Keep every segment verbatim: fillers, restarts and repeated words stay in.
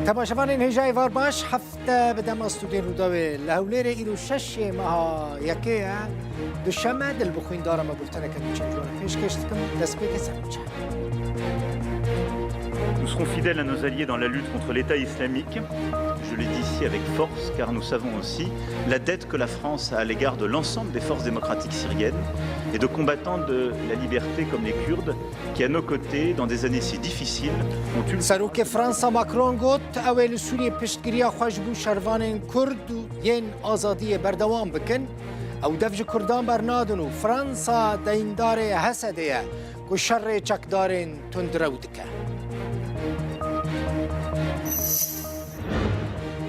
Temaşevanên hêja êvar baş, hefte bi dema stûdiyên Rûdawê li Hewlêrê îro şeşê meha yekê ye. Duşeme, dil bi xwîndara me guhteneke nû çend ciwan pêşkêş dikim. Destpêkê ser nûçe. Nous serons fidèles à nos alliés dans la lutte contre l'État islamique. Je le dis ici avec force, car nous savons aussi la dette que la France a à l'égard de l'ensemble des forces démocratiques syriennes et de combattants de la liberté comme les Kurdes, qui, à nos côtés, dans des années si difficiles, ont eu le Serokê Fransa Macron got, ew ê li Sûriyê piştgiriya xwe ji bo şervanên Kurd û yên azadiyê berdewam bikin. Ew dev ji Kurdan bernadin û Fransa deyndarê Hesedê ye ku şerê çekdarên tundrew dike.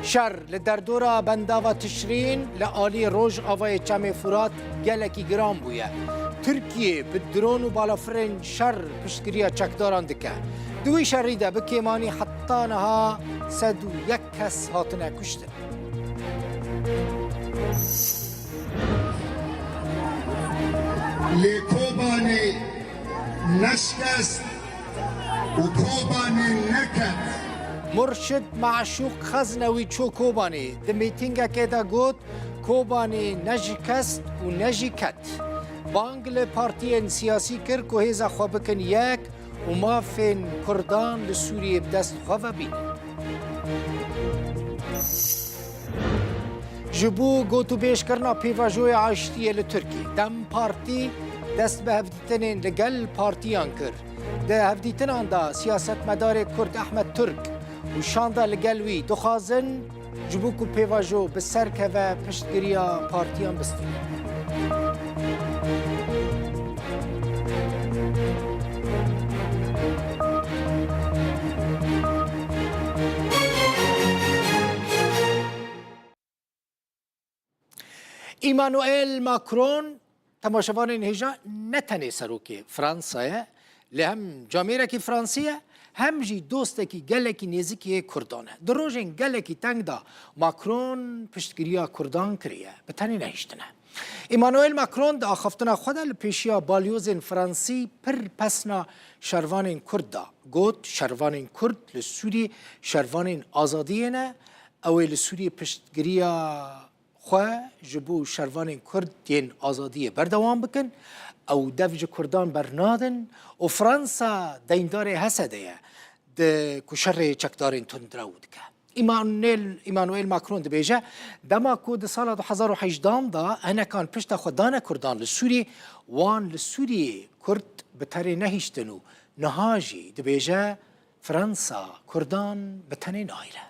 Şer li derdora bendava Tişrîn li alî rojavayê Çemê Furat gelekî giran bûye. Tirkiye bi dron û balafirên şer piştgiriya çekdaran dike. Di wî şerî de bi kêmanî heta niha sed û yek kes hatine kuştin. Li Kobanê neşkest û Kobanê neket. Murşid Meşûq Xeznewî çû Kobanê. Di mîtingekê de got, Kobanê ne şikest û ne jî ket. Bang li partiyên siyasî kir ku hêza xwe bikin yek û mafên Kurdan li Sûriyê bi dest xwe ve bînin. Ji bo gotûbêjkirina pêvajoya aştiyê li Tirkiyê, DEM Partî dest bi hevdîtinên li gel partiyan kir. Di hevdîtinan de siyasetmedarê Kurd Ehmed Turk û şanda li gel wî dixwazin ji bo ku pêvajo bi ser keve, piştgiriya partiyan bistînin. Emmanuel Macron, temaşevanên hêja, ne tenê serokê Fransa ye, lê hem camêrekî Fransî ye, hem jî dostekî gelekî nêzikî yê Kurdan e. Di rojên gelekî teng de Macron piştgiriya Kurdan kiriye, bi tenê nehiştine. Emmanuel Macron di axaftina xwe de li pêşiya balyozên Fransî pir pesna şervanên Kurd da. Got, şervanên Kurd li Sûriyê şervanên azadiyê ne, ew ê li Sûriyê piştgiriya xwe ji bo şervanên Kurd yên azadiyê berdewam bikin. Ew dev ji Kurdan bernadin û Fransa deyndarê Hesedê ye, di ku şerê çekdarên tundrew dike. Emmanuel, Emmanuel Macron dibêje, dema ku di sala du hezar û hejdan de hinekan pişta xwe dane Kurdan li Sûriyê, wan li Sûriyê Kurd bi tenê nehiştin û niha jî dibêje, Fransa Kurdan bi tenê nahêle.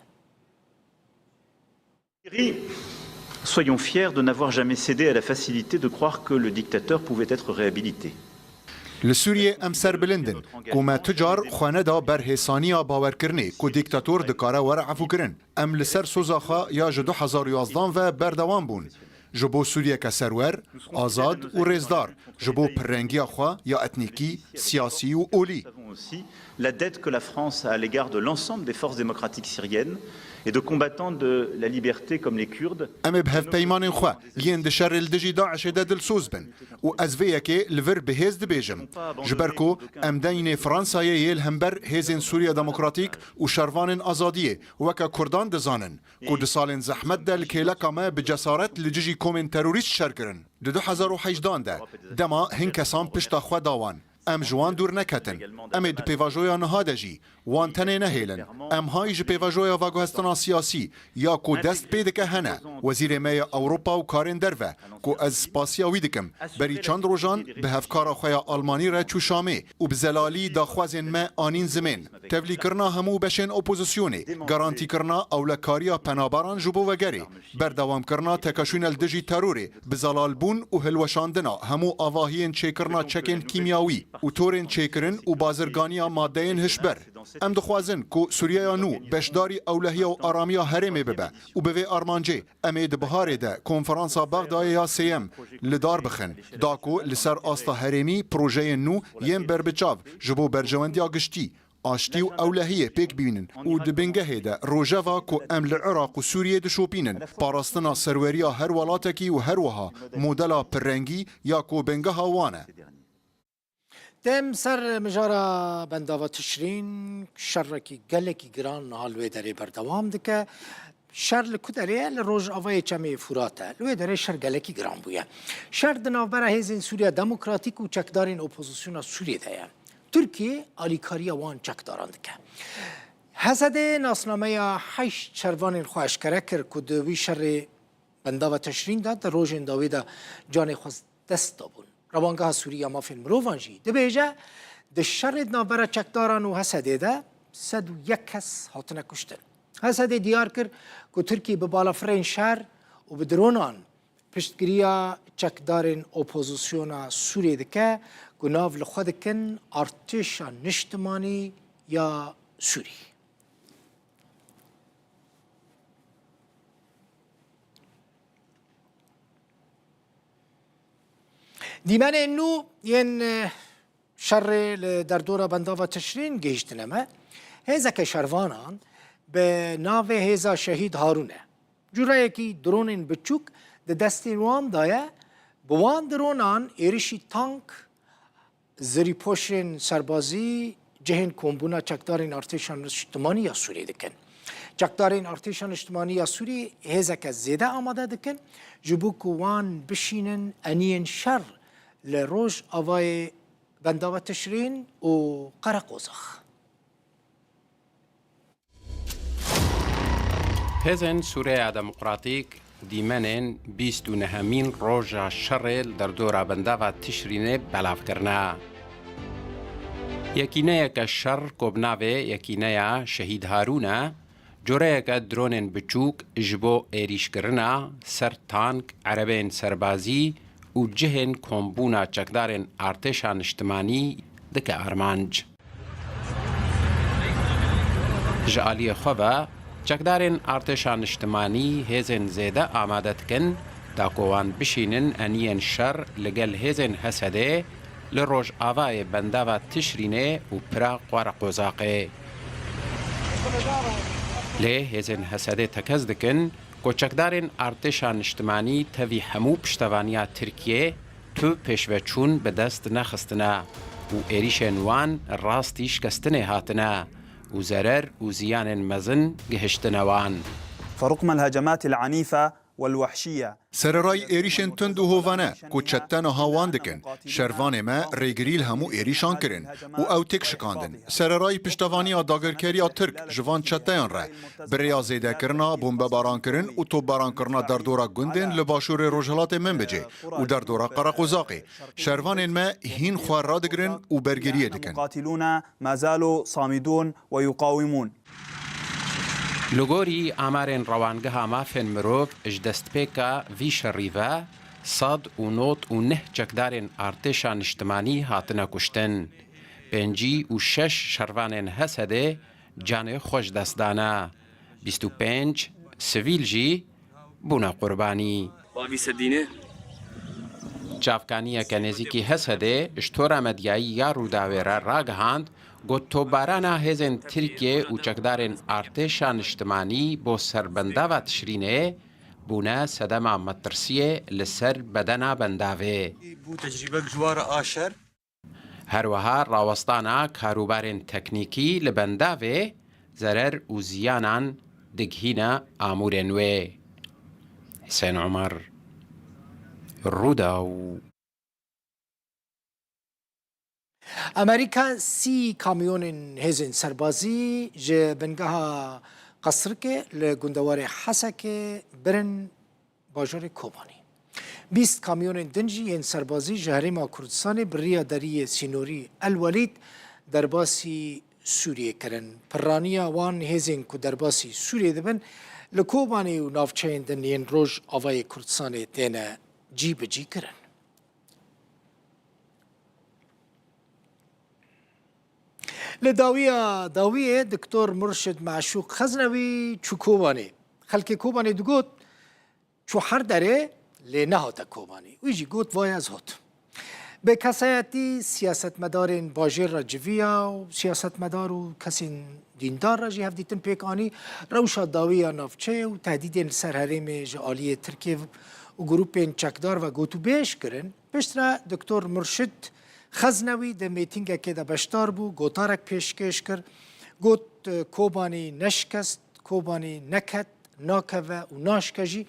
Soyons fiers de n'avoir jamais cédé à la facilité de croire que le dictateur pouvait être réhabilité. Li Sûriyê em serbilind in ku me tu car xwe neda ber hêsaniya bawerkirinê ku dîktator dikare were efûkirin. Em li ser soza xwe ya ji du hezar û yazdan ve berdewam bûn. Ji bo Sûriyeke serwer, azad û rêzdar, ji bo pirrengiya xwe ya etnîkî, siyasî û olî. Nous savons aussi la dette que la France a à l'égard de l'ensemble des forces démocratiques syriennes et de combattants de la liberté comme les Kurdes. Em ê bi hevpeymanên xwe yên di şerê li dijî DAIŞê de dilsoz bin û ez vê yekê li vir bi hêz dibêjim. Ji ber ku em deynê Fransayê yê li hember Hêzên Sûriya Demokratîk û şervanên azadiyê weke Kurdan dizanin, ku di salên zehmet de li kêleka me bi cesaret li dijî komên terorîst şer kirin. Di du hezar û hejdan de dema hin kesan pişta xwe da wan. Em ji wan dûr neketin. Em ê di pêvajoya niha de jî wan tenê nehêlin. Em hay ji pêvajoya veguhestina siyasî ya ku dest pê dike hene. Wezîrê me ya Ewropa û karên derve, ku ez spasiya wî dikim, berî çend rojan bi hevkara xwe ya Almanî re çû Şamê û bi zelalî daxwazên me anîn zimên. Tevlîkirina hemû beşên opozisyonê, garantîkirina ewlekariya penaberan ji bo vegerê, berdewamkirina têkoşîna li dijî terorê, bi zelalbûn û hilweşandina hemû avahiyên çêkirina çekên kîmyawî û torên çêkirin û bazirganiya madeyên hişber. Em dixwazin ku Sûriyeya nû beşdarî ewlehiya û aramiya herêmê bibe û bi vê armancê em ê di biharê de Konferansa Bexdayê ya Sêyem li dar bixin, da ku li ser asta herêmî projeyên nû yên berbiçav ji bo berjewendiya giştî, aştî û ewlehiyê pêk bînin û di bingehê de rojeva ku em li Iraq û Sûriyê dişopînin, parastina serweriya her welatekî û her wiha modela pirrengî ya ku bingeha wan e. Dem ser mijara bendava Tişrîn, şerekî gelekî giran niha li wê derê berdewam dike. Şer li ku derê ye? Li rojavayê Çemê Furat e. Li wê derê şer gelekî giran bûye. Şer di navbera hêzên Sûriya Demokratîk û çekdarên opozisyona Sûriyê de ye. Tirkiye alîkariya wan çekdaran dike. H S D nasnameya heşt şervanên xwe eşkere kir ku di wî şerê bendava Teşrîn de di rojên dawî de canê xwe dest dabûn. Rewangeha Sûrî ya Mafên Mirovan jî dibêje, di şerê di navbera çekdaran û H S D de sed û yek kes hatine kuştin. H S D diyar kir ku Tirkî bi balafirên şer û bi dronan piştgiriya çekdarên opozisyona Sûriyê dike ku nav li xwe dikin artêşa niştimanî ya Sûrî. Dîmenên nû yên, e, şerê li derdora bendava Tişrîn gihîştine me. Hêzeke şervanan bi navê Hêza Şehîd Harûn e. Cureyekî dronên biçûk di destên wan de ye. Bi wan dronan êrişî tank, zirîpoşên serbazî, cihên kombûna çekdarên artêşa niştimanî ya Sûriyê dikin. Çekdarên artêşa niştimanî ya Sûriyê hêzeke zêde amade dikin, ji bo ku wan bişînin eniyên şer li rojavayê bendava Tişrîn û Qereqozax. Hêzên Sûriya Demokratîk dîmenên bîst û nehemîn roja şerê li derdora bendava Tişrînê belav kirine. Yekîneyeke şer ku bi navê Yekîneya Şehîd Harûn e, coreyeke dronên biçûk ji bo êrîşkirina ser tank, erebeyên serbazî û cihên kombûna çekdarên artêşa niştimanî dike armanc. Ji aliyê xwe ve, çekdarên artêşa niştimanî hêzên zêde amade dikin, da ku wan bişînin eniyên şer li gel hêzên H S D li rojavayê bendava Tişrînê û pira Qereqozaxê. Lê hêzên H S D tekez dikin, ku çekdarên artêşa niştimanî tevî hemû piştevaniya Tirkiyê tu pêşveçûn bi dest nexistine û êrîşên wan rastî şikestinê hatine û zerer û ziyanên mezin gihiştine wan. فرغم الهجمات العنيفة والوحشية. Sererayî êrîşên tund û hovane ku çete niha wan dikin, şervanê me rêgirî li hemû êrîşan kirin û ew têk şikandin. Sererayî piştevaniya dagirkeriya Tirk ji van çeteyan re, bi rêya zêdekirina bombebarankirin û topbarankirina derdora gundên li başûrê rojhilatê Minbicê û derdora Qereqozaxê, şervanên me hîn xwe radigirin û bergiriyê dikin. المقاتلون ما زالوا صامدون ويقاومون. Li gorî amarên Rewangeha Mafên Mirov, ji destpêka vî şerî ve sed û nod û neh çekdarên artêşa niştimanî hatine kuştin. Pêncî û şeş şervanên H S D canê xwe ji dest dane. Bîst û pênc sivîl jî bûne qurbanî. Bavî sedîne. Çavkaniyeke nêzîkî H S D ji tora medyayî ya Rûdawê re ragihand, got, topbarana hêzên Tirkiyê û çekdarên artêşa niştimanî bo ser bendava Tişrînê bûne sedema metirsiyê li ser bedena bendavê. بوو تەجریبەک جوارە ئاشەر. Her wiha rawestana karûbarên teknîkî li bendavê zerer û ziyanan digihîne amûrên wê. Husên Omer, Rûdaw. Amerîka sî kamyonên hêzên serbazî ji bingeha Qesrikê li gundewarê Hesekê birin bajarê Kobanê. Bîst kamyonên din jî yên serbazî ji Herêma Kurdistanê bi riya deriyê sînorî El Welîd derbasî Sûriyê kirin. Pirraniya wan hêzên ku derbasî Sûriyê dibin, li Kobanê û navçeyên din yên Rojavayê Kurdistanê têne cî bi cî kirin. Li dawiya dawiyê Doktor Murşid Meşûq Xeznewî çû Kobanê. Xelkê Kobanê digot, çû her derê lê nehate Kobanê. Wî jî got, vay ez hat. Bi kesayetî siyasetmedarên bajêr re civiya û siyasetmedar û kesên dîndar re jî hevdîtin pêk anî. Rewşa dawî ya navçeyê û tehdîdên li ser herêmê ji aliyê Tirkiye û grûpên çekdar ve gotûbêj kirin. Piştre Doktor Murşid Xeznewî di mêtingekê de beşdar bû, gotarek pêşkêş kir, got, Kobanî neşikest, Kobanî neket, nakeve û naşke jî.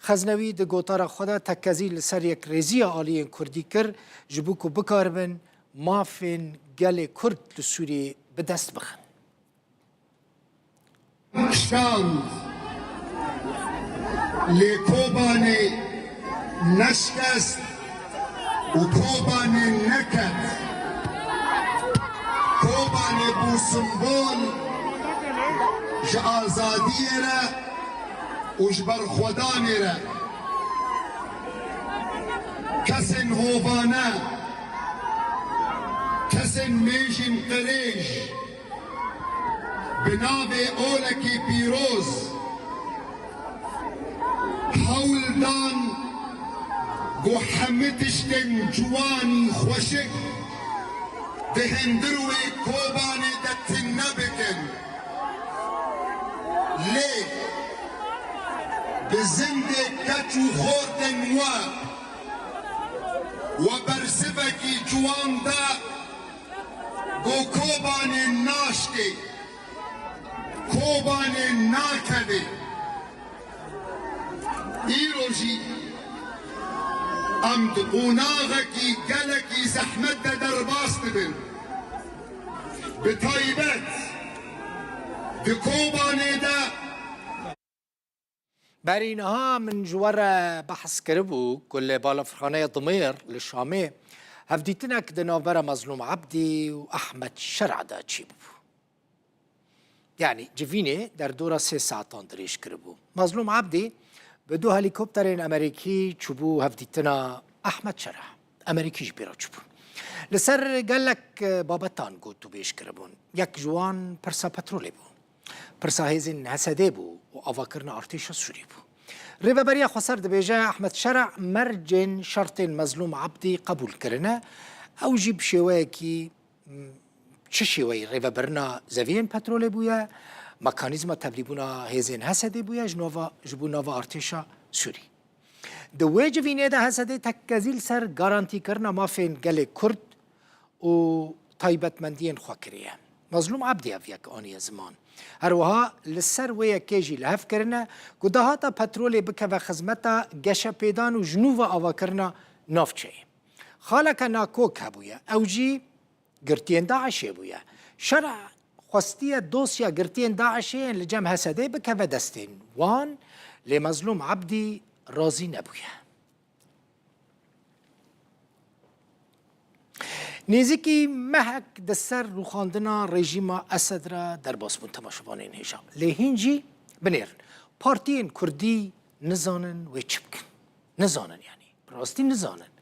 Xeznewî di gotara xwe de tekezî li ser yekrêziya aliyên Kurdî kir, ji bo ku bikaribin mafên gelê Kurd li Sûriyê bi dest bixin. Şand. Lê Kobanê neşkest û Kobanê neket. Kobanê bû simbol ji azadiyê re û ji berxwedanê re. Kesên hovane, kesên mêjên qirêj, bi navê olekî pîroz hewl dan ku hemî tiştên ciwan, xweşik di hundir wê Kobanê de tune bikin. Lê bi zindê keç û xortên we, we bersivekî ciwan da ku Kobanê naşkê, Kobanê nakevê. Îro jî em di qonaxekî gelekî zehmet de derbas dibin. Bi taybet di Kobanê de. Berî niha min ji we re behs kiribû ku li Balafirxaneya Dimêr li Şamê hevdîtinek di navbera Mezlûm Ebdî û Ehmed Şer'a de çêbû. Yanî civînê derdora sê saetan dirêj kiribû. Mezlûm Ebdî bi du helîkopterên Amerîkî çûbû hevdîtina Ehmed Şer'a. Amerîkî jî pê re çûbû. Li ser gelek, e, babetan gotûbêj kiribûn. Yek ji wan pirsa petrolê bû. Pirsa hêzên H S D'ê bû û avakirina artêşa Sûrî bû. Rêveberiya Xweser dibêje Ehmed Şer'a mercên şertên Mezlûm Ebdî qebûl kirine. Ew jî bi şêweyekî, m, çi şêweyî rêvebirina zeviyên petrolê bûye, mekanîzma tevlîbûna hêzên H S D'ê bûye ji nava, ji bo nava artêşa Sûrî. Di wê civînê de H S D'ê tekezî li ser garantîkirina mafên gelê Kurd û taybetmendiyên xwe kiriye. Mezlûm Ebdî ev yek aniye ziman. Her wiha li ser wê yekê jî li hev kirine ku dahata petrolê bikeve xizmeta geşepêdan û ji nû ve avakirina navçeyê. Xaleke nakok hebûye, ew jî girtiyên DAIŞê bûye. Şer'a xwestiye dosya girtiyên DAIŞê yên li cem H S D'ê bikeve destên wan, lê Mezlûm Ebdî razî nebûye. Nêzîkî mehek di ser rûxandina rejîma Esed re derbas bûn temaşevanên hêja. Lê hîn jî binêrin. Partiyên Kurdî nizanin wê çi bikin. Nizanin yanî. Bi rastî nizanin.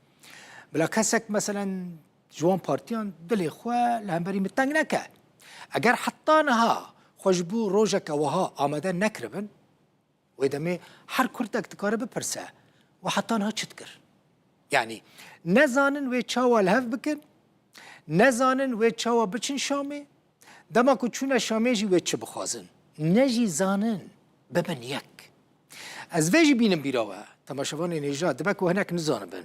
Bila kesek meselen ji wan partiyan dilê xwe li hemberî min teng neke. Eger heta niha xwe ji bo rojeke wiha amade nekiribin, wê demê her Kurdek dikare bipirse, we heta niha çi dikir? Yanî nezanin wê çawa li hev bikin, nezanin wê çawa biçin Şamê, dema ku çûne Şamê jî wê çi bixwazin. Ne jî zanin bibin yek. Ez vê jî bînim bîra we, temaşevanên hêja, dibe ku hinek nizanibin.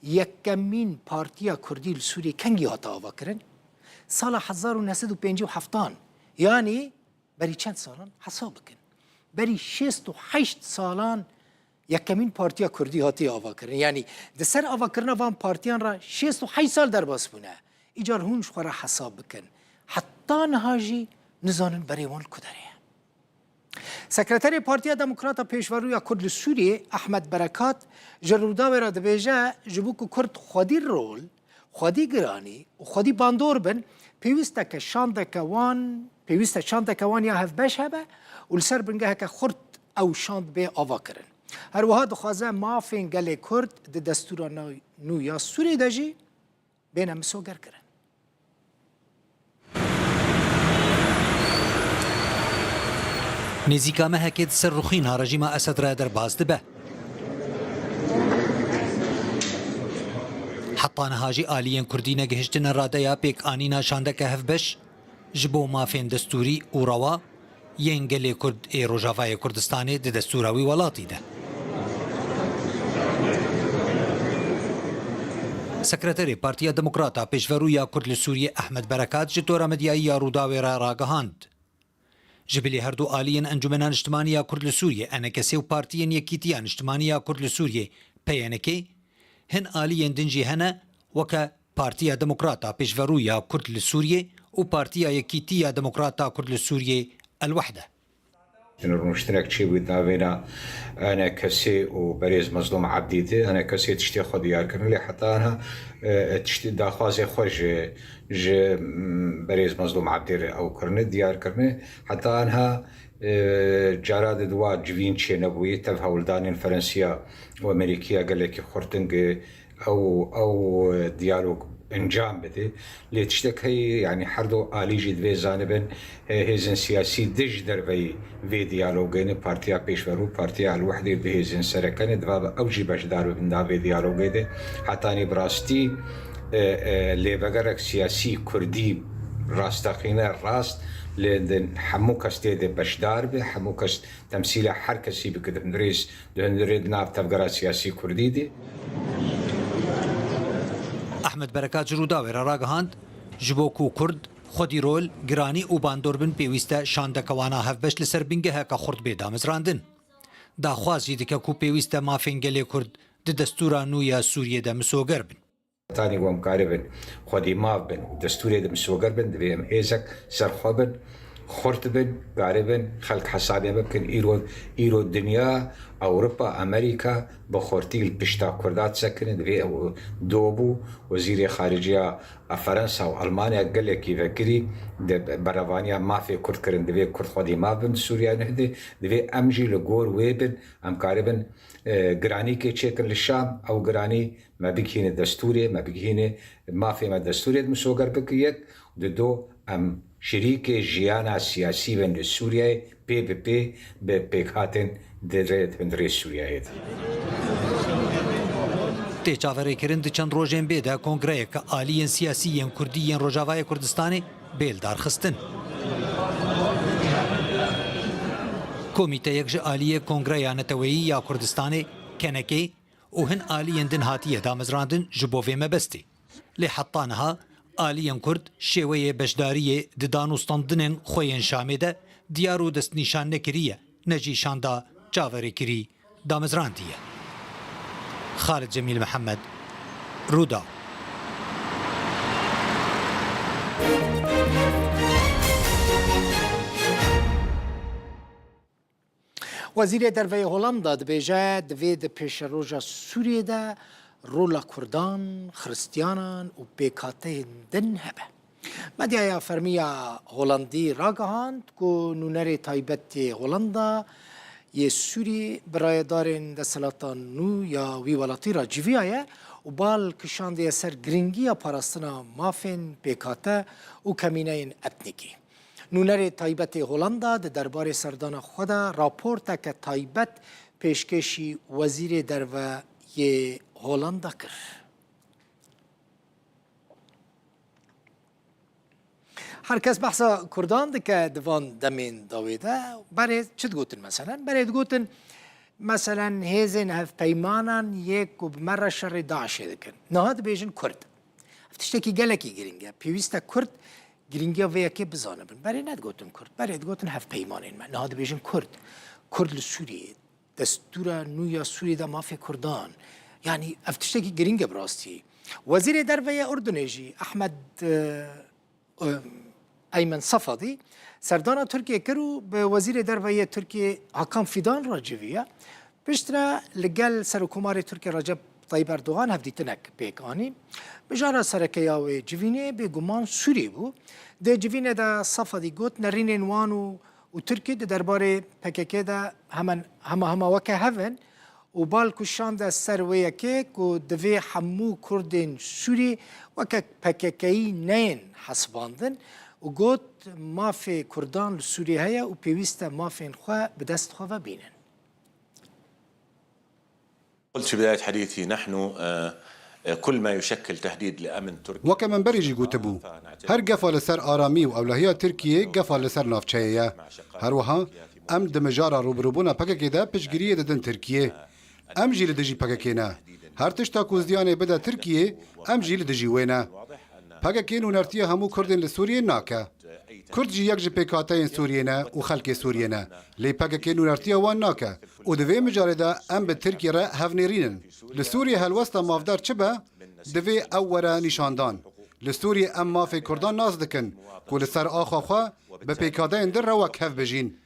Yekemîn partiya Kurdî li Sûriyê kengî hate avakirin? Sala hezar û neh sed û pêncî û heftan. Yanî berî çend salan? Hesab bikin. Berî şêst û heşt salan yekemîn partiya Kurdî hatiye avakirin. Yanî di ser avakirina van partiyan re şêst û heşt sal derbas bûne. Îcar hûn ji xwe re hesab bikin. Heta niha jî nizanin berê wan li ku derê ye. Sekreterê Partiya Demokrata Pêşverûya Kurd li Sûriyê Ehmed Berekat ji Rûdawê re dibêje, ji bo ku Kurd xwedî rol, xwedî giranî û xwedî bandor bin, pêwîst e ke şandeke wan, pêwîst e şandeke wan ya hevbeş hebe û li ser bingeheke xurt ew şand bê avakirin. Her wiha dixwaze mafên gelê Kurd di destûra na-, nû ya Sûriyê de jî bêne misogerkirin. Nêzîka mehekê di ser rûxîna rejîma Esed re derbas dibe. Heta niha jî aliyên Kurdî negihiştine radeya pêkanîna şandeke hevbeş ji bo mafên destûrî û rewa yên gelê Kurd ê Rojavayê Kurdistanê di destûra wî welatî de. Sekreterê Partiya Demokrata Pêşverû ya Kurd li Sûriyê Ehmed Berekat ji tora medyayî ya Rûdawê re ragihand. Ji bilî her du aliyên Encûmena Niştimanî ya Kurd li Sûriyê, E N K S, û Partiyên Yekîtiya Niştimanî ya Kurd li Sûriyê, P Y N K, hin aliyên din jî hene, weke Partiya Demokrata Pêşverû ya Kurd li Sûriyê û Partiya Yekîtiya Demokrata Kurd li Sûriyê, El Wehde. Rûniştinek çêbû navêna E N K S û berêz Mezlûm Ebdî de. E N K S tiştê xwe diyar kirin, lê heta anha, e, tiştê daxwazê xwe ji, ji, m, berêz Mezlûm Ebdî re ew kirine, diyar kirine. Heta anha, e, cara di dua civîn çênebûye, tev hewldanên Ferensiya û Amerîkiya gelekî xurtin gi ew, ew diyalog encam bide. Lê tiştek heye, yanî her du alî jî divê zanibin, e, hêzên siyasî di ji derveyî vê diyalogê ne, Partiya Pêşverû, Partiya El Wehdê bihêzin sereke ne, diva ew jî beşdar bibin da vê diyalogê de. Hetanî bi rastî, e, e, lêvegerek siyasî kurdî rasteqîne, rast, lê di hemû kes tê de beşdar be, hemû kes temsîla her kesî bike di hundirê, di hundirê di nav tevgera siyasî kurdî de. Ehmed Berekat ji Rûdawê re ragihand, ji bo ku Kurd xwedî rol, giranî û bandor bin, pêwîst e şandeke wana hevbeş li ser bingeheke xurt bê damezrandin. Daxwaz jî dike ku pêwîst e mafên gelê Kurd di destûra nû ya Sûriyê de misoger bin. Tanî ku em karibin xwedî mav bin, destûrê de misoger bin, divê em hêzek ser xwe bin, xurt bin, karibin xelk hesabê me bikin. Îro, îro dinya, Ewropa, Amerîka bi xurtî li pişta Kurda disekine. Divê ew do bû, Wezîrê Xariciya Ferensa û Elmanya gelekî vekirî di berevaniya mafê Kurd kirin. Divê Kurd xwedî mav bin di Sûriya Nuh de. Divê em jî li gor wê bin, em karibin, e, giranîkê çêkin li Şam, ew giranî me bigihîne destûrê, me bigihîne mafê me destûrê de misoger bike yek, di do em şirîkê jiyana siyasî bin li Sûriyeyê pê bi pê bi pêkhatin di rê hundirê Sûriyeyê de. Tê çaverêkirin di çend rojên bê de kongreyeke aliyên siyasî yên kurdî yên Rojavayê Kurdistanê bê lidarxistin. Komîteyek ji aliyê Kongreya Neteweyî ya Kurdistanê, K N K, û hin aliyên din hatiye damezrandin ji bo vê mebestê. Lê heta niha aliyên Kurd şêweyê beşdariyê di danûstandinên xwe yên Şamê de diyar û destnîşan nekiriye, ne jî şanda çaverêkirî damezrandiye. Xalid Cemîl Mihemed, Rûdaw. Wezîrê Derve yê Holanda dibêje, divê di pêşeroja Sûriyê de rola Kurdan, Xiristiyanan û pêkhateyên din hebe. Medyaya fermî ya Holandî ragihand ku nûnerê taybet yê Holanda yê Sûrî bi rayedarên desthilatan nû ya wî welatî re civiyaye û bal kişandiye ser girîngiya parastina mafên pêkhate û kemîneyên etnîkî. Nûnerê taybet ê Holanda di derbarê serdana xwe de raporteke taybet pêşkêşî Wezîrê Derve yê Holanda kir. Her kes behsa Kurdan dike di van demên dawê de. Berê çi digotin meselen? Berê digotin, meselen, hêzên hevpeymanan yê ku bi me re şerê DAIŞê dikin. Niha dibêjin Kurd. Ev tiştekî gelekî girîng e. Pêwîst e Kurd girîngiya vê yekê bizanibin. Berê nedigotin Kurd. Berê digotin hevpeymanên me. Niha dibêjin Kurd. Kurd li Sûriyê, destûra nû ya Sûriyê de mafê Kurdan. Yanî ev tiştekî girîng e bi rastî. Wezîrê Derve yê Urdunê jî Ehmed, e, e, Eymen Safadî serdana Tirkiyê kir û bi Wezîrê Derve yê Tirkiyê Hakan Fidan re civiya. Piştre li gel Serokkomarê Tirkiyê Recep Tayyip Erdogan hevdîtinek pêk anî. Mijara sereke ya wê civînê bêguman Sûrî bû. Di civînê de Safadî got, nerînên wan û, û Tirkî di derbarê P K K de hemen, hema hema weke hev in û bal kuşande ser wê yekê ku divê hemû Kurdên Sûrî weke P K K'yî neyên hesibandin û got, mafê Kurdan li Sûriyê heye û pêwîst e mafên xwe bi dest xwe ve bînin. قلت في بداية حديثي، نحن، آه، آه، كل ما يشكل تهديد لأمن تركيا. Weke min berê jî gotibû, her gefa li ser aramî û ewlehiya Tirkiyê gefa li ser navçeyê ye. Her wiha em di mijara rûbirûbûna P K K de piştgiriyê didin Tirkiyê. Em jî li dijî P K K ne. Her tişta ku ziyanê bide Tirkiyê, em jî li dijî wê ne. P K K nûnertiya hemû Kurdên li Sûriyê nake. Kurd jî yek ji pêkhateyên Sûriyê ne û xelkê Sûriyê ne. Lê P K K nûnertiya wan nake. Û di vê mijarê de em bi Tirkiyê re hevnêrîn in. Li Sûriyê helwesta mafdar çi be, divê ew were nîşandan. Li Sûriyê em mafê Kurdan nas dikin ku li ser axa xwe bi pêkhateyên din re wek hev bijîn.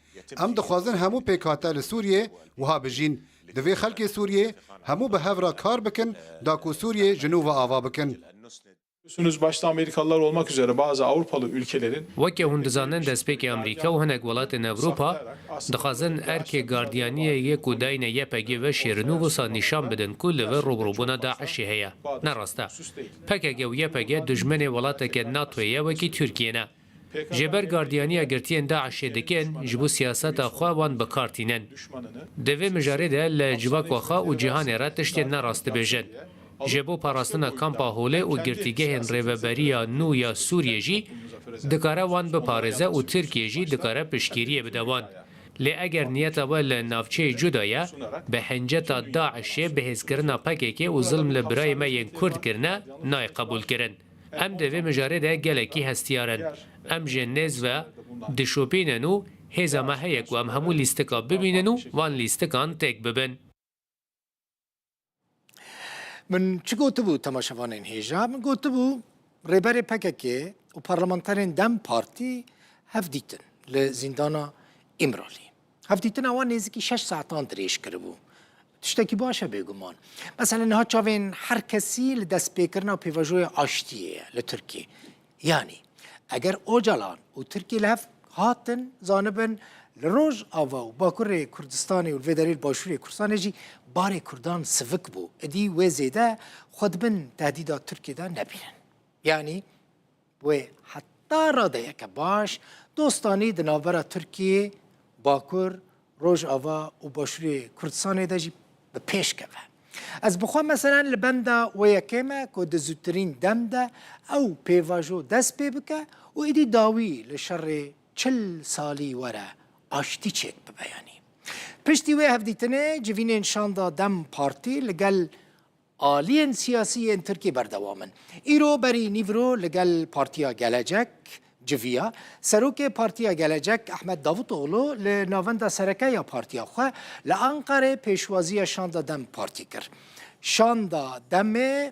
Em dixwazin hemû pêkhate li Sûriyê wiha bijîn. Divê xelkê Sûriyê hemû bi hev re kar bikin, da ku Sûriyê ji nû ve ava bikin. Biliyorsunuz, başta Amerikalılar olmak üzere bazı Avrupalı ülkelerin Weke hûn dizanin, destpêkê Amerîka û hinek welatên Ewropa dixwazin erkê gardiyaniyê yê ku dayne Y P G ve şêrin û wisa nîşan bidin ku li vir rûbirûbûna DAIŞê heye. Ne rast e. P K K û Y P G dijmenê welateke NATOyê ye, wekî Tirkiye ne. Jêber gardiyaniya girtiyên DAIŞê dikin, ji bo siyaseta xwe wan bi kar tînin. Di vê mijarê de li civaka xwe û cîhanê re tiştên ne rast dibêjin. Ji bo parastina kampa Holê û girtîgehên rêveberiya nû ya Sûriyê jî dikare wan biparêze û Tirkiye jî dikare piştgiriyê bide wan. Lê eger niyeta we li navçeyê cuda ye, bi hinceta DAIŞê bihêzkirina P K K û zilm li birayê me yên Kurd kirine, nayê qebûlkirin. Em di vê mijarê de gelekî hestiyar in. Em ji nêz ve dişopînin û hêza me heye ku em hemû lîstika bibînin û van lîstikan têk bibin. Min çi gotibû temaşevanên hêja? Min gotibû, rêberê P K K û parlamenterên DEM Partî hev dîtin li zîndana Îmralî. Hevdîtina wan nêzîkî şeş saetan dirêj kiribû. Tiştekî baş e bêguman. Mesela niha çavên her kesî li destpêkirina pêvajoya aştiyê ye li Tirkiyê. Yanî eger Ocalan û Tirkiye li hev hatin, zanibin li Rojava û Bakurê Kurdistanê û li vê derê li Başûrê Kurdistanê jî barê Kurdan sivik bû. Êdî wê zêde xwe di bin tehdîda Tirkiyê de nebînin. Yanî wê heta radeyeke baş dostanî di navbera Tirkiyê, Bakur, Rojava û Başûrê Kurdistanê de jî bi pêş keve. Ez bi xwe meselen li benda wê yekê me ku di zûtirîn dem de ew pêvajo dest pê bike û êdî dawî li şerê çil salî were aştî çêk bibe yanî. Piştî wê hevdîtinê civînên şanda DEM Partî li gel aliyên siyasî yên Tirkî berdewam in. Îro berî nîvro li gel Partiya Gelecek civiya. Serokê Partiya Gelecek Ehmed Davutoglu li navenda sereke ya partiya xwe li Anqerê pêşwaziya şanda DEM Partî kir. Şanda DEMê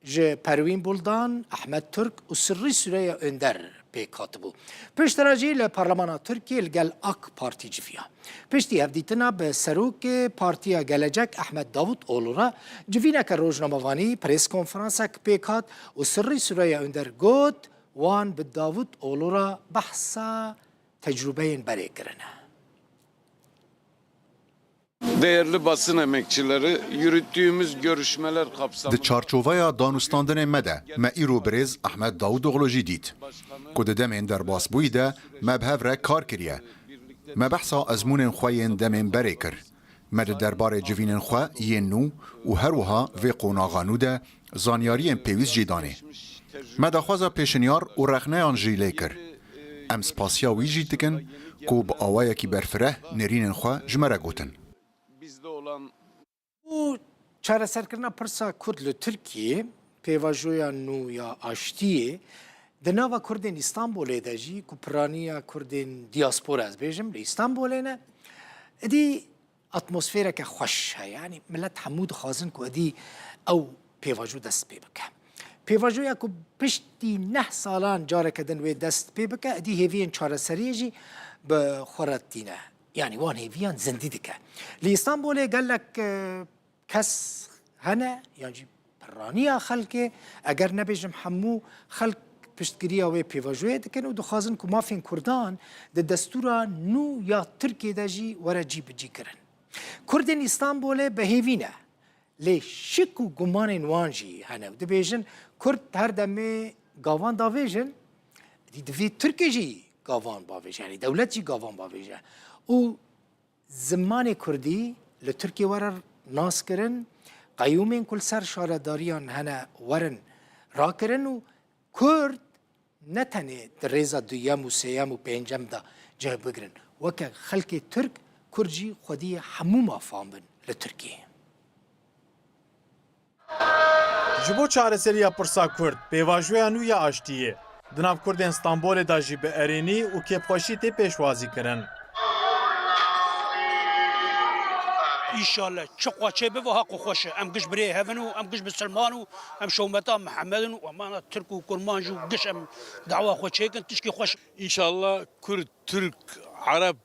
ji Perwîn Buldan, Ehmed Turk û Sirrî Süreyya Önder pêk hatibû. Piştre jî li Parlemana Tirkiyê li gel AK Partî civiya. Piştî hevdîtina bi Serokê Partiya Gelecek Ehmed Davutoglu re civîneke rojnamevanî, prêskonferansek pêk hat û Sirrî Süreyya Önder got, wan bi Davutoglu re behsa tecrûbeyên berê kirine. Değerli basın emekçileri, yürüttüğümüz görüşmeler kapsamında... Di çarçoveya danûstandinên me de, me îro birêz Ehmed Daûdoglu jî dît, ku di demên derbasbûyî de me bi hev re kar kiriye. Me behsa ezmûnên xwe yên demên berê kir. Me di derbarê civînên xwe yên nû û her wiha vê qonaxa nû de zanyariyên pêwîst jî danê. Me daxwaza pêşinyar û rexneyan jî lê kir. Em spasiya wî jî dikin ku bi awayekî berfireh nêrînên xwe ji me re gotin. Bo çareserkirina pirsa Kurd li Tirkiyê, pêvajoya nû ya aştiyê di nava Kurdên Îstanbulê de jî, ku piraniya Kurdên diaspora ez bêjim li Îstanbulê ne, êdî atmosfereke xweş heye. Yanî milet hemû dixwazin ku êdî ew pêvajo dest pê bike. Pêvajoya ku piştî neh salan careke din wê dest pê bike, êdî hêviyên çareseriyê jî bi xwe re tîne. Yanî wan hêviyan zindî dike. Li Îstanbulê gelek, e, kes hene, yan jî piraniya xelkê, eger nebêjim hemû xelk piştgiriya wê pêvajoyê dikin û dixwazin ku mafên Kurdan di destûra nû ya Tirkiyê de jî were cîbicî kirin. Kurdên Îstanbulê bi hêvî ne. Lê şik û gumanên wan jî hene û dibêjin, Kurd her demê gavan davêjin, dî divê Tirkê jî gavan bavêje, yanî dewlet jî gavan bavêje. Û zimanê Kurdî li Tirkiyê were naskirin, qeyûmên ku li ser şaredariyan hene werin rakirin û Kurd ne tenê di rêza duyem û sêyem û pêncem de cih bigrin. Weke xelkê Tirk, Kurd jî xwediyê hemû mafan bin li Tirkiyê. Ji bo çareseriya pirsa Kurd, pêvajoya nû ya aştiyê di nav Kurdên Stenbolê de jî bi erênî û kêfxweşî tê pêşwazî kirin. Înşallah çi xweçê bibe, ha ku xweş e. Em giş birê hev in û em giş misilman û em şewmeta Mihemed in û emana Tirk û Kurmanc û giş em dawa xwe çêkin, tişkî xweş. Înşallah Kurd, Tirk, Ereb,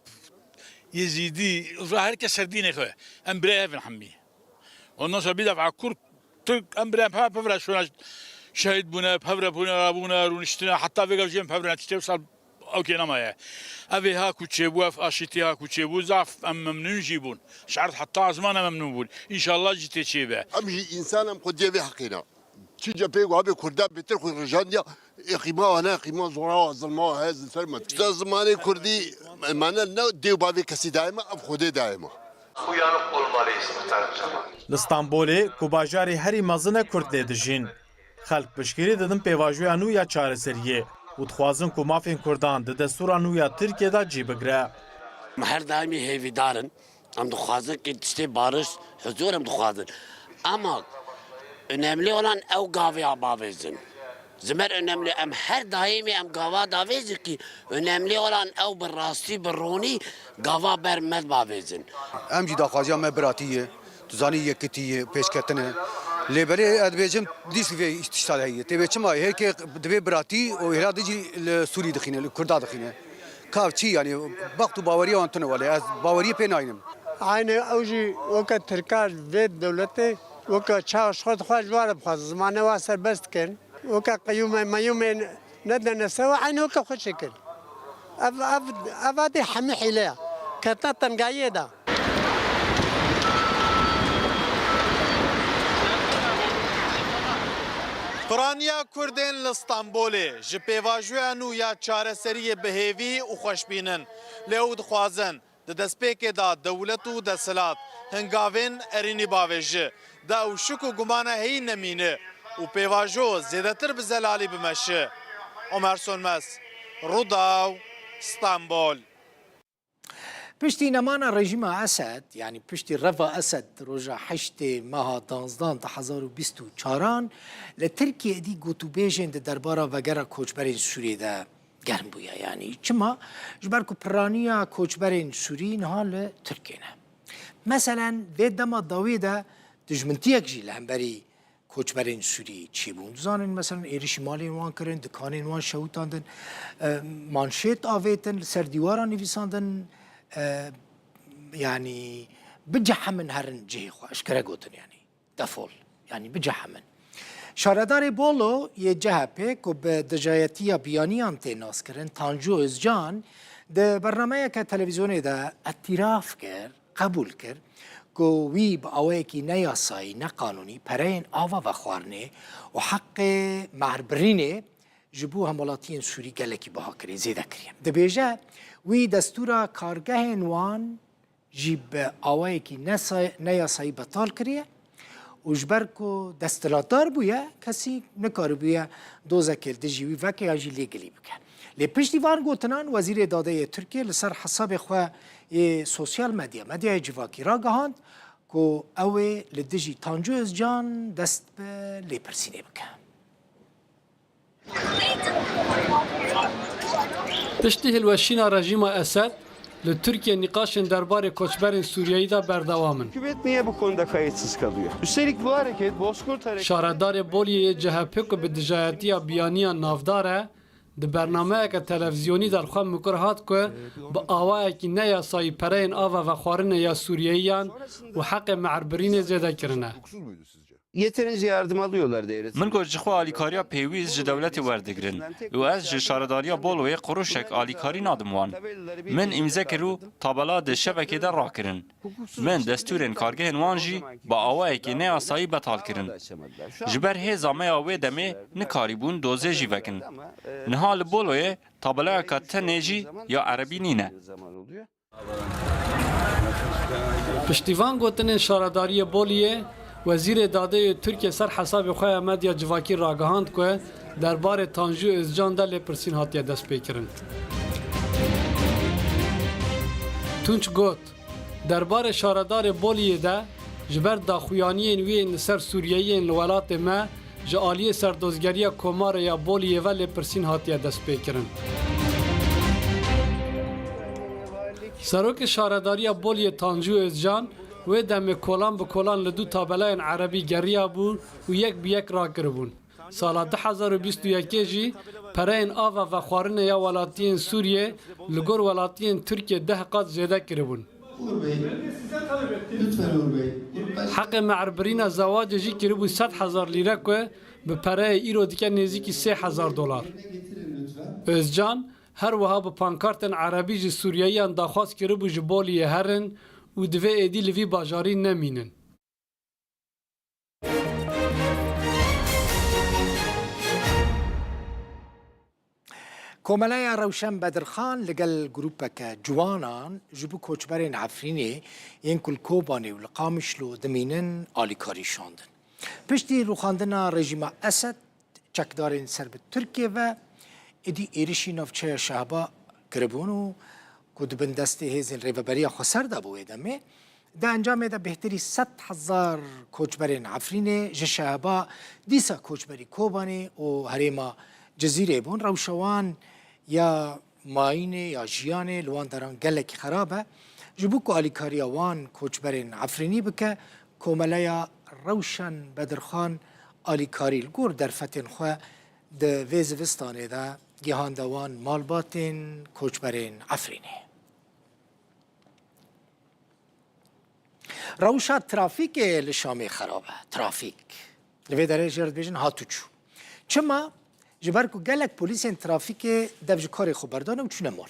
Yezîdî, her kes ser dînê xwe. Em birê hev in hemî. Ondan sonra bir defa Kurd, Tirk, em birê hev pevre şûne şehîd bûne, pevre bûne, rabûne, rûniştine, heta vêga jî em pevre tiştê wisa ew kê nemaye. Ev ê ha ku çêbû, ev aşîtî ha ku çêbû, zaf em memnûn jî bûn. Ji erd heta ezman em memnûn bûn. Înşallah jî tê çêbe. Em jî însan em xwediyê vê heqê ne. Çi cepê ku abê Kurda bêtir xwe rijandiya, ê qîma wana, qîma zora wa, zilma wa heye li ser me. Ji te zimanê Kurdî, mane ne dê û bavê kesî dayê me, ev Xwedê dayê me. Uyanık olmalıyız muhtarım Cemal. Li Stenbolê, ku bajarê herî mezin e Kurd lê dijîn, xelk piştgirî didin pêvajoya nû ya çareseriyê û dixwazin ku mafên Kurdan di destûra nû ya Tirkiyê de cî bigire. Me her daîmî hêvîdar in. Em dixwazin ki tiştê bariş, huzur em dixwazin. Ama önemli olan ew gavê bavêjin. Ji me re önemli, em her daîmî em gava davêjin ki önemli olan ew bi rastî, bi ronî gava ber me bavêjin. Em jî daxwaziya me biratî ye, tu zanî yekitî ye, pêşketin e. Lê belê ez dibêjim dîs vê tişta de heye. Tê vê çima? Herkê divê biratî û hêla dijî li Sûrî dixîne, li Kurda dixîne. Ka çi, yanî bext û baweriya wan tune welê, ez baweriyê pê nayînim. Aynî ew jî weke Tirka vê dewletê, weke çawa ji xwe dixwaz ji wan re bixwaz, zimanê wan serbest dikin. Weke qeyûmê meyûmê nedine sewa, aynî weke xwe çêkin. Ev, ev, ev adê hemî hîle ye. Ketina tengayiyê de. Piraniya Kurdên li Stenbolê ji pêvajoya nû ya çareseriyê bi hêvî û xweşbîn in. Lê ew dixwazin di destpêkê de dewlet û desthilat hingavên erênî bavêji, de ew şik û gumana heyî nemîne û pêvajo zêdetir bi zelalî bimeşe. Omer Sönmez, Rûdaw, Stenbol. Piştî nemana rejîma Esed, yanî piştî reva Esed roja heştê meha danzdan di hezar û bîst û çaran, li Tirkiyê êdî gotûbêjên di derbara vegera koçberên Sûriyê de germ bûye. Yanî çima? Ji ber ku piraniya koçberên Sûrî niha li Tirkiyê ne. Meselen, vê dema dawî de dijmintiyek jî li hemberî koçberên Sûrî çêbûn. Dizanin, meselen, êrişî malên wan kirin, dikanên wan şewitandin, e, manşêt avêtin, li ser dîwaran nivîsandin, e, yanî, "Bicehemin herin cihê xwe", eşkere gotin, yanî, "Defol", yanî, "Bicehemin." Şaredarê Bolu yê C H P ku bi dijayetiya biyaniyan tê naskirin, Tanju Özcan, di bernameyeke televîzyonê de îtîraf kir, qebûl kir ku wî bi awayekî neyasayî, neqanûnî pereyên ava vexwarinê û heqê mehrbirînê ji bo hemwelatiyên Sûrî gelekî biha kiriye, zêde kiriye. Dibêje, wî destûra kargehên wan jî bi awayekî nesa-, neyasayî betal kiriye û ji ber ku desthilatdar bûye, kesî nikaribûye dozekê li dijî wî veke yan jî lêgilî bike. Lê piştî van gotinan, Wezîrê Dadê yê Tirkiyê li ser hesabê xwe yê sosyal medya, medyaya civakî ragihand ku ew ê li dijî Tanju Özcan dest bi lêpirsînê bike. Piştî hilweşîna rejîma Esed, li Tirkiye nîqaşên derbarê koçberên Sûriyeyî de berdewam in. Hükümet niye bu konuda kayıtsız kalıyor? Üstelik bu hareket Bozkurt hareketi. Şaredarê Boliyê yê C H P ku bi dijayetiya biyaniyan navdar e, di bernameyeke televîzyonî de li xwe mikur hat ku bi awayekî neyasayî pereyên ava vexwarinê ya Sûriyeyiyan û heqê mehrbirînê zêde kirine. Yeterince yardım alıyorlar devletin. Min got, ji xwe alîkariya pêwîst ji dewletê werdigirin û ez ji Şaredariya Boloyê quruşek alîkarî nadim wan. Min îmze kir û tabela di şebekê de rakirin. Min destûrên kargehên wan jî bi awayekî neyasayî betal kirin. Ji ber hêza me ya wê demê nikarîbûn dozê jî vekin. Niha li Boloyê tabelayeke tenê jî ya erebî nîne. Piştî van gotinên Şaredariyê Boliyê, Wezîrê Dadê yê Tirkiye ser hesabê xwe ya medya civakî ragihand ku derbarê Tanju Özcan de lêpirsîn hatiye destpêkirin. Tunç got, derbarê Şaredarê Boliyê de Ji ber daxuyaniyên wî yên li ser Sûriyeyiyên li welatê me ji aliyê serdozgeriya Komara ya Boliyê ve lêpirsîn hatiye destpêkirin. Serokê Şaredariya Boliyê Tanju Özcan wê demê kolan bi kolan li du tabelayên erebî geriyabû û yek bi yek rakiribûn. Sala du hezar û bîst û yekê jî pereyên ava vexwarinê ya welatiyên Sûriyê li gor welatiyên Tirkiyê deh qat zêde kiribûn. Uğur Bey, lütfen Uğur Bey. Heqê meherbirîna zewacê jî kiribû sed hezar lîre ku bi pereyê îro dike nêzîkî sê hezar dolar. Özcan her wiha bi pankartên erebî ji Sûriyeyiyan daxwaz kiribû ji Boliyê herin û divê êdî li vî bajarî nemînin. Komeleya Rewşen Bedirxan li gel grûpeke ciwanan ji bo koçberên Efrînê yên ku li Kobanê û li Qamişlo dimînin alîkarî şandin. Piştî rûxandina rejîma Esed, çekdarên ser bi Tirkiyê ve êdî êrişî navçeya Şehba kiribûn û ku di bin destê hêzên Rêveberiya Xweser de bû wê demê, di encamê de bêhtirî sed hezar koçberên Efrînê ji Şehba dîsa koçberî Kobanê û herêma Cizîrê bûn. Rewşa wan ya mayînê ya jiyanê li wan deran gelekî xerab e. Ji bo ku alîkariya wan koçberên Efrînî bike, Komeleya Rewşen Bedirxan alîkarî li gor derfetên xwe di vê zivistanê de gihande wan malbatên koçberên Efrînê. Rewşa trafîkê li Şamê xerab e. Trafîk. Li vê derê jê re dibêjin hat û çû. Çima? Ji ber ku gelek polîsên trafîkê dev ji karê xwe berdane û çûne mal.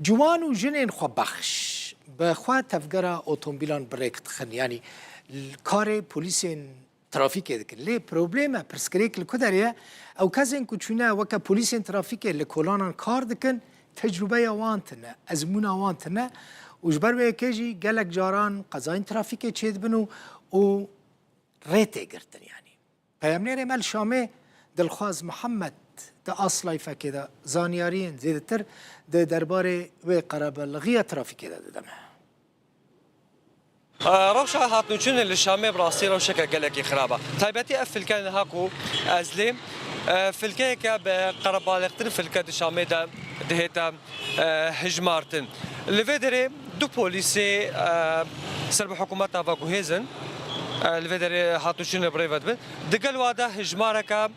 Ciwan û jinên xwebexş bi xwe tevgera otomobîlan bi rêk dixin. Yanî karê polîsên trafîkê dikin. Lê probleme, pirsgirêk li ku derê ye? Ew kesên ku çûne weke polîsên trafîkê li kolanan kar dikin, tecrûbeya wan tune, ezmûna wan tune û ji ber wê yekê jî gelek caran qezayên trafîkê çêdibin û, û rê tê girtin yanî. Peyamnêrê me li Şamê Dilxwaz Mihemed di Aslayfekê de zanyariyên zêdetir di derbarê wê qerebalixiya trafîkê de dide me. Rewşa hatnûçûnê li Şamê bi rastî rewşeke gelekî xirab e. Taybetî ev filke niha ku ez lêm, e, filkeyeke bi qerebalixtir filke di Şamê de dihête, e, hijmartin. Li vê derê du polîsê, e, ser bi hikûmeta veguhêz in, e, li vê derê hatnûçûnê bi rê ve dibin. Digel wa de hijmareke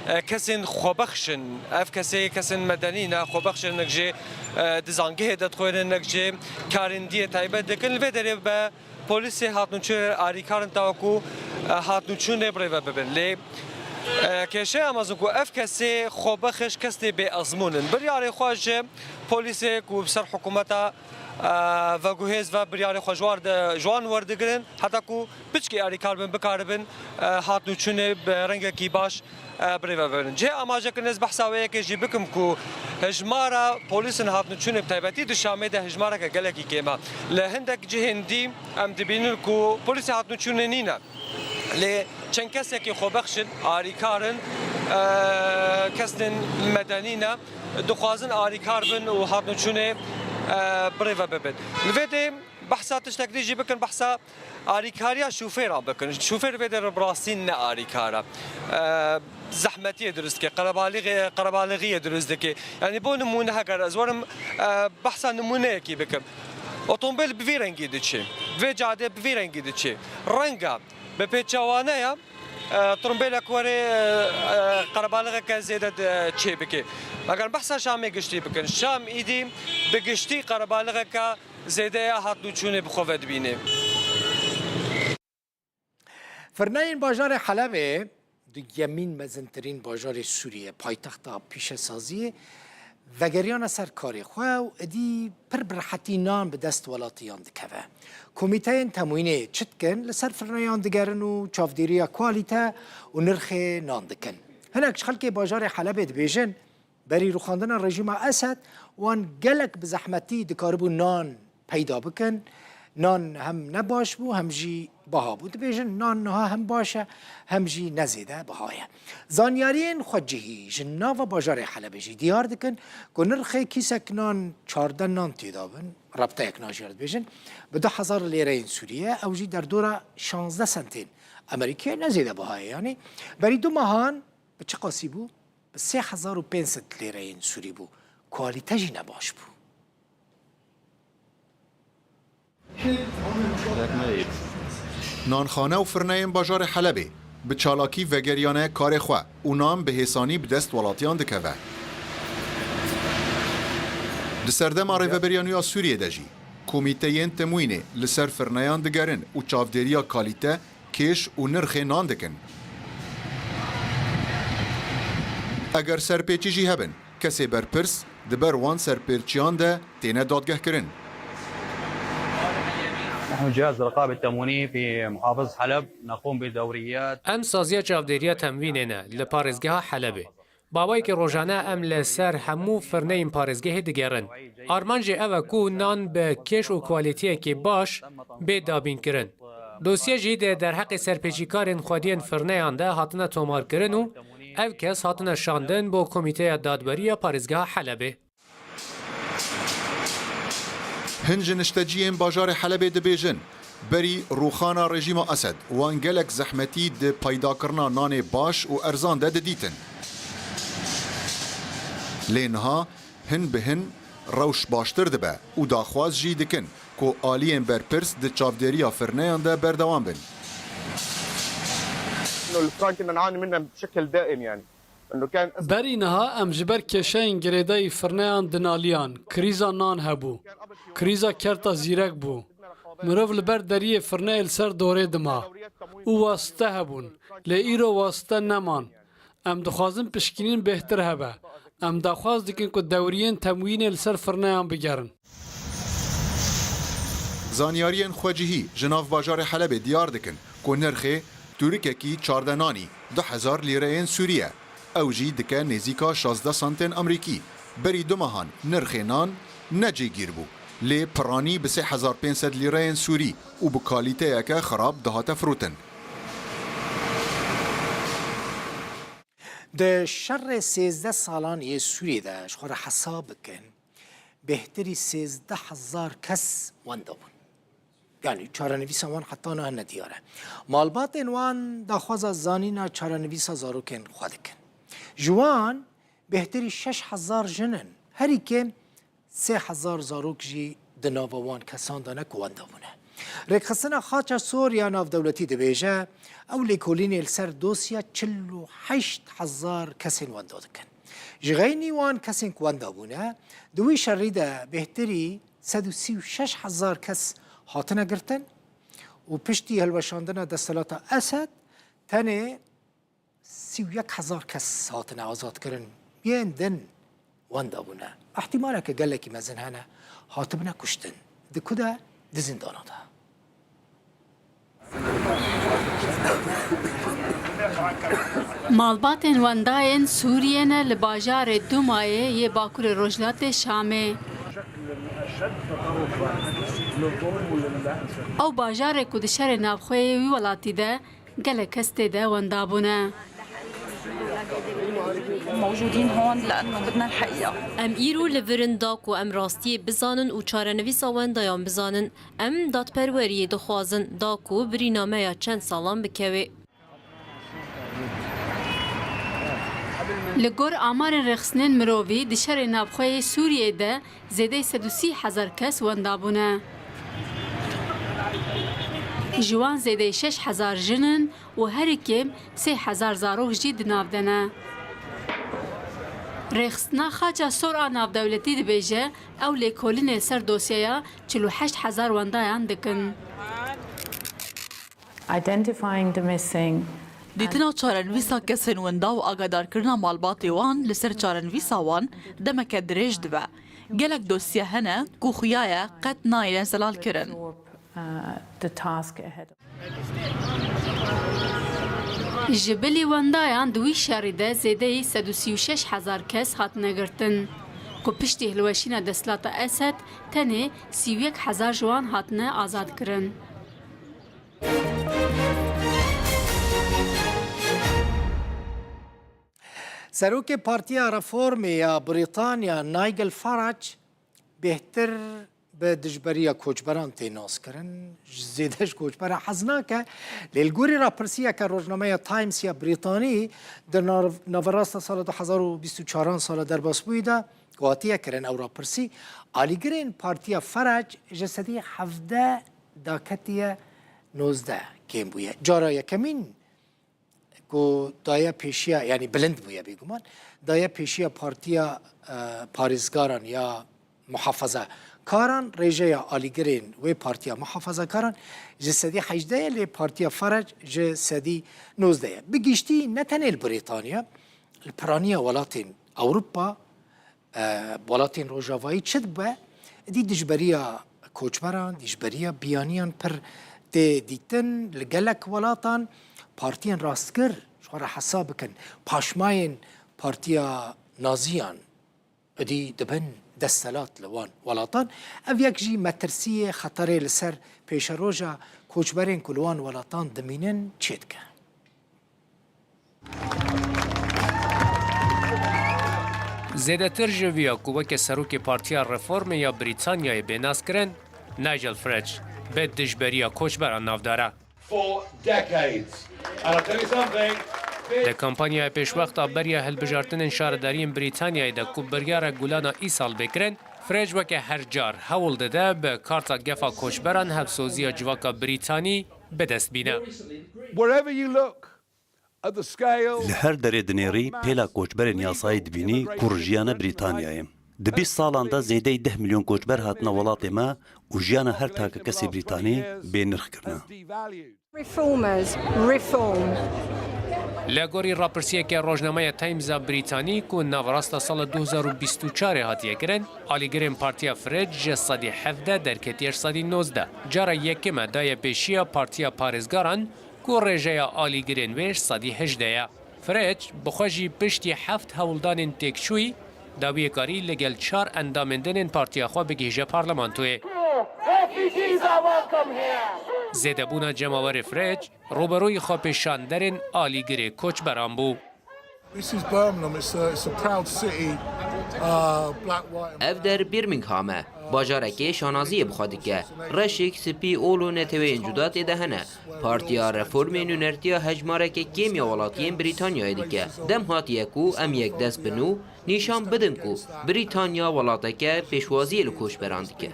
e, kesên xwebexş in. Ev kesê kesên medenî ne, xwebexş in, nek jê, e, di zangehê de dixwênin, nek jê karên diyê taybet dikin. Li vê derê be polîsê hatnûçûnê alîkar in tawa ku, e, hatnûçûnê bi rê ve bibin. Lê, e, kêşeya mezin ku ev kesê xwebexş kesê bê ezmûn in. Biryarê xwe ji polîsê ku bi ser hikûmeta e, veguhêz ve biryarê xwe ji war de, ji wan werdigirin, heta ku piçkî alîkar bin, bikaribin, e, hatnûçûnê bi rengekî baş, e, bi rê ve bibirin. Cihê amaje kirin ez behsa wê yekê jî bikim ku hejmara polîsên hatnûçûnê bi taybetî di Şamê de hejmareke gelekî kêm e. Li hindek cihên dî em dibînin ku polîsê hatnûçûnê nîne. Lê çend kesekî xwebexş in, alîkar in, e, kesên medenî ne, dixwazin alîkar bin û hatnûçûnê, e, bi rê ve bibin. Li vê dê behsa tiştek dî jî bikin, behsa alîkariya şofêran bikin. Şofêr vê dê bi rastî ne alîkar e. E, zehmetiyê dirust dike, qerebalixê, qerebalixiyê dirust dike. Yanî bo nimûne heger ez werim, e, behsa nimûneyekî bikim. Otomobil bi vî rengî diçe, vê cadê bi vî rengî diçe. Renga bi pêçewane ya, e, trumbêlek were, e, e, qerebalixeke zêde de çê bike. Eger behsa Şamê giştî bikin, Şam îdî bi giştî qerebalixeke zêde ya hatnûçûnê bi xwe ve dibîne. Firneyên bajarê Helebê, duyemîn mezintirîn bajarê Sûriyê, paytexta pîşesaziyê, vegeriyane ser karê xwe û êdî pir bi rehetî nan bi dest welatiyan dikeve. Komîteyên temwînê çi dikin? Li ser firneyan digerin û çavdêriya kualîte û nirxê nan dikin. Hinek ji xelkê bajarê Helebê dibêjin, berî rûxandina rejîma Esed, wan gelek bi zehmetî dikaribû nan peyda bikin. Nan hem ne baş bû, hem jî biha bû. Dibêjin nan niha hem baş e, hem jî ne zêde biha ye. Zanyariyên xwecihî ji nava bajarê Helebê jî diyar dikin ku nirxê kîsek nan çardeh nan tê dabin, rebteyek nan jî dibêjin, bi du hezar lêreyên Sûrî ye, ew jî derdora şazdeh sentên Amerîkî ye, ne zêde biha ye. Yanî berî du mehan bi çi qasî bû? Bi sê hezar û pênc sed lêreyên Sûrî bû. Kualîte jî ne baş bû. Nanxane û firneyên bajarê Helebê bi çalakî vegeriyane karê xwe û nan bi hêsanî bi dest welatiyan dikeve. Di serdema Rêveberiya nû ya Sûriyê de jî komîteyên temwînê li ser firneyan digerin û çavdêriya kalîte, kêş û nirxê nan dikin. Eger serpêçî jî hebin, kesê berpirs di ber wan serpêçiyan de têne dadgehkirin. نحن جهاز الرقابة التمويني في محافظة حلب نقوم بدوريات. Em saziya çavdêriya temwînê ne li parêzgeha Helebê. Baweyeke rojane em li ser hemû firneyên parêzgehê digerin. Armanc jî ew e ku nan bi kêş û kualîtiyekê baş bê dabînkirin. Dosye jî di derheqê serpêçîkarên xwediyên firneyan de hatine tomarkirin û ev kes hatine şandin bo Komîteya Dadwerî ya Parêzgeha Helebê. Hin ji nişteciyên bajarê Helebê dibêjin, berî rûxana rejîma Esed wan gelek zehmetî di peydakirina nanê baş û erzan de didîtin. Lê niha hin bi hin rewş baştir dibe û daxwaz jî dikin ku aliyên berpirs di çavdêriya firneyan de berdewam bin. إنه الفرن كنا نعاني منه بشكل دائم يعني. Berî niha em ji ber kêşeyên girêdayî firneyan dinaliyan, krîza nan hebû, krîza kerta zîrek bû. Mirov li ber deriyê firneyê li ser dorê dima û wasite hebûn, lê îro wasite neman. Em dixwazin pişkînîn bêhtir hebe. Em daxwaz dikin ku dewriyên temwînê li ser firneyan bigerin. Zanyariyên xwecihî ji nav bajarê Helebê diyar dikin ku nirxê tûrikekî çardeh nanî du hezar lîreyên Sûrî ye. Ew jî dike nêzîka şazdeh santên Amerîkî. Berî du mehan nirxê nan ne cêgîr bû. Lê piranî bi sê hezar pênc sed lîreyên Sûrî û bi kalîteyeke xirab dihate firotin. Di şerê sêzdeh salan yê Sûriyê de ji xwe re hesab bikin, bêhtirî sêzdeh hezar kes wenda bûn. Yanî çarenivîsa wan heta niha ne diyar e. Malbatên wan daxwaza zanîna çarenivîsa zarokên xwe dikin. Ji wan bêhtirî şeş hezar jin in. Herî kêm sê hezar zarok jî di nava wan kesan de ne ku wenda bûne. Rêkxistina Xaça Sor ya navdewletî dibêje, ew lêkolînê li ser dosya çil û heşt hezar kesên wenda dikin. Ji xeynî wan kesên ku wenda bûne, di wî şerî de bêhtirî sed û sî û şeş hezar kes hatine girtin û piştî hilweşandina desthilata Esed tenê sî û yek hezar kes hatine azadkirin. Yên din wenda bûne. Îhtîmaleke gelekî mezin hene hatibine kuştin. Di ku de? Di zîndana de. Malbatên wendayên Sûriyê ne li bajarê Dumayê yê bakurê rojhilatê Şamê. Ew bajarê ku di şerê navxwe yê wî welatî de gelek kes tê de wenda bûne. موجودين هون لأنه بدنا الحقيقة. Em îro li vir in da ku em rastiyê bizanin û çarenivîsa wendayan bizanin. Em dadperweriyê dixwazin da ku birîna me ya çend salan bikewê. Li gor amarên rêxistinên mirovî di şerê navxwe yê Sûriyê de zêdeyî sed û sî hezar kes wenda bûne. Ji wan zêdeyî şeş hezar jin in û herî kêm sê hezar zarok jî di nav de ne. Rêxistina Xaça Sor a navdewletî dibêje, ew lêkolînê li ser dosyeya çil û heşt hezar wendayan dikin. Identifying the missing. Dîtina çarenivîsa kesên winda û agadarkirina malbatê wan li ser çarenivîsa wan demeke dirêj dibe. Gelek dosye hene ku xuya ye qet nayêne zelalkirin. Uh, the task ahead. Ji bilî wendayan di wî şerî de zêdeyî sed û sî û şeş hezar kes hatine girtin, ku piştî hilweşîna desthilata Esed tenê sî û yek hezar ji wan hatine azadkirin. Serokê Partiya Reformê ya Brîtanya Nigel Farage bêhtir bi dijberiya koçberan tê naskirin. Ji zêde ji koçbera hez nake. Lê li gorî rapirsiyeke rojnameya Times ya Brîtanî di nav-, naverasta sala du hezar û bîst û çaran sala derbasbûyî de ku hatiye kirin, ew rapirsî, alîgirên Partiya Farage ji sedî hevdeh daketiye nozdeh kêm bûye. Cara yekemîn ku daye pêşiya, yanî bilind bûye bêguman, daye pêşiya Partiya, e, Parêzgaran ya Muhafazakaran, rêjeya alîgirên wê Partiya Muhafazakaran ji sedî hejdeh ye, lê Partiya Farage ji sedî nozdeh ye. Bi giştî ne tenê li Brîtanya, li piraniya welatên Ewropa, e, welatên Rojavayî çi dibe, dî dijberiya koçberan, dijberiya biyaniyan pir tê dîtin. Li gelek welatan partiyên rastgir, ji xwe re hesab bikin, paşmayên partiya naziyan, êdî dibin desthilat li wan welatan. Ev yek jî metirsiyê, xeterê li ser pêşeroja koçberên ku li wan welatan dimînin çêdike. Zêdetir ji viya ku weke serokê Partiya Reformê ya Brîtanyayê bê naskirin, Nigel Farage, bi dijberiya koçberan navdar e. For decades. And I'll tell you something, Di kampanyaya pêşwexta beriya hilbijartinên şaredariyên Brîtanyayê de ku biryara Gulana îsal bê kirin, Farage weke her car hewl dide bi karta gefa koçberan hevsoziya civaka Brîtanî bi dest bîne. Wherever you look, Li her derê dinêrî, pêla koçberên yasayî dibînî ku rijiyane Brîtanyayê. Di bîst salan de zêdeyî deh milyon koçber hatine welatê me û jiyana her takekesê Brîtanî bê nirx kirine. Reformers reform. Li gorî rapirsiyeke rojnameya Times a Brîtanî ku navrasta sala du hezar û bîst û çarê hatiye kirin, alîgirên Partiya Farage ji sedî hevdeh derketiye ji sedî nozdeh. Cara yekim e daye pêşiya Partiya Parêzgaran, ku rêjeya alîgirên wê ji sedî hejdeh ye. Farage bi xwe jî piştî heft hewldanên têkçûyî dawiyê karî li gel çar endamên din ên partiya xwe bigihîje parlamentoyê. Zêdebûna cemawerê Farage rûberûyî xwepêşanderên alîgirê koçberan bû. This is Birmingham. It's a, it's a proud city. Uh, black, white and Ev der Birmingham e. Bajarekê şanaziyê bi xwe dike. Reşik, spî, ol û neteweyên cuda tê de hene. Partiya Reformê nûnertiya hejmareke kêm ya welatiyên Brîtanyayê dike. Dem hatiye ku em yekdest bin û nîşan bidin ku Brîtanya welateke pêşwaziyê li koçberan dike.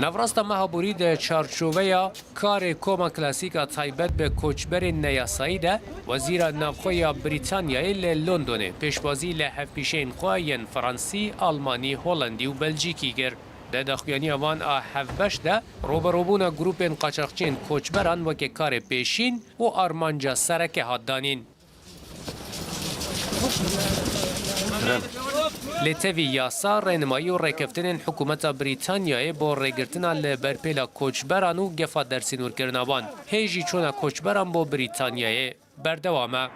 Navrasta meha borî di çarçoveya karê Koma Klasîk a taybet bi koçberên neyasayî de, Wezîra Navxwe ya Brîtanyayê li Londonê pêşwazî li hevpîşeyên xwe yên Fransî, Almanî, Holandî û Belcîkî kir. Di daxuyaniya van a hevbeş de, rûberûbûna grûpên qaçaxçiyên koçberan weke karê pêşîn û armanca sereke hat danîn. Lê tevî yasa, rênimayî û rêkeftinên hikûmeta Brîtanyayê bo rêgirtina li berpêla koçberan û gefa dersînorkirina wan, hê jî çûna koçberan bo Brîtanyayê berdewam e.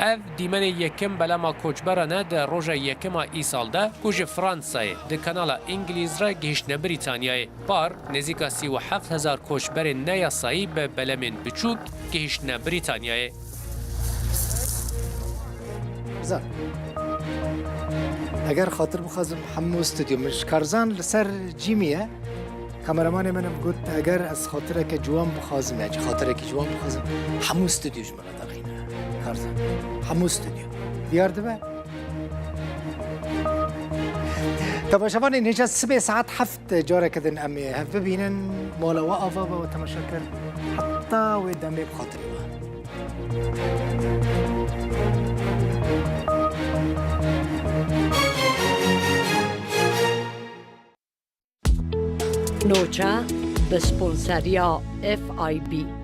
Ev dîmenê yekim belama koçberan e di roja yekim a îsal de ku ji Fransayê di kanala Îngilîz re gihiştine Brîtanyayê. Par, nêzîka sî û heft hezar koçberên neyasayî bi belemên biçûk gihiştine Brîtanyayê. Zan. Eger xatir bixwazim hemû stûdyo min ji Karzan li ser cîmî ye. Kameramanê min em got, eger ez xatireke ciwan bixwazim, ya jî xatirekî ciwan bixwazim, hemû stûdyo ji min re derxîne. Karzan. Hemû stûdyo. Diyar dibe. Temaşevanên hêja sibê saet heft careke din em ê hev bibînin. Mala we ava be we temaşe kir. Heta wê demê bi xatirê we. Noça bi sponseriya F I B.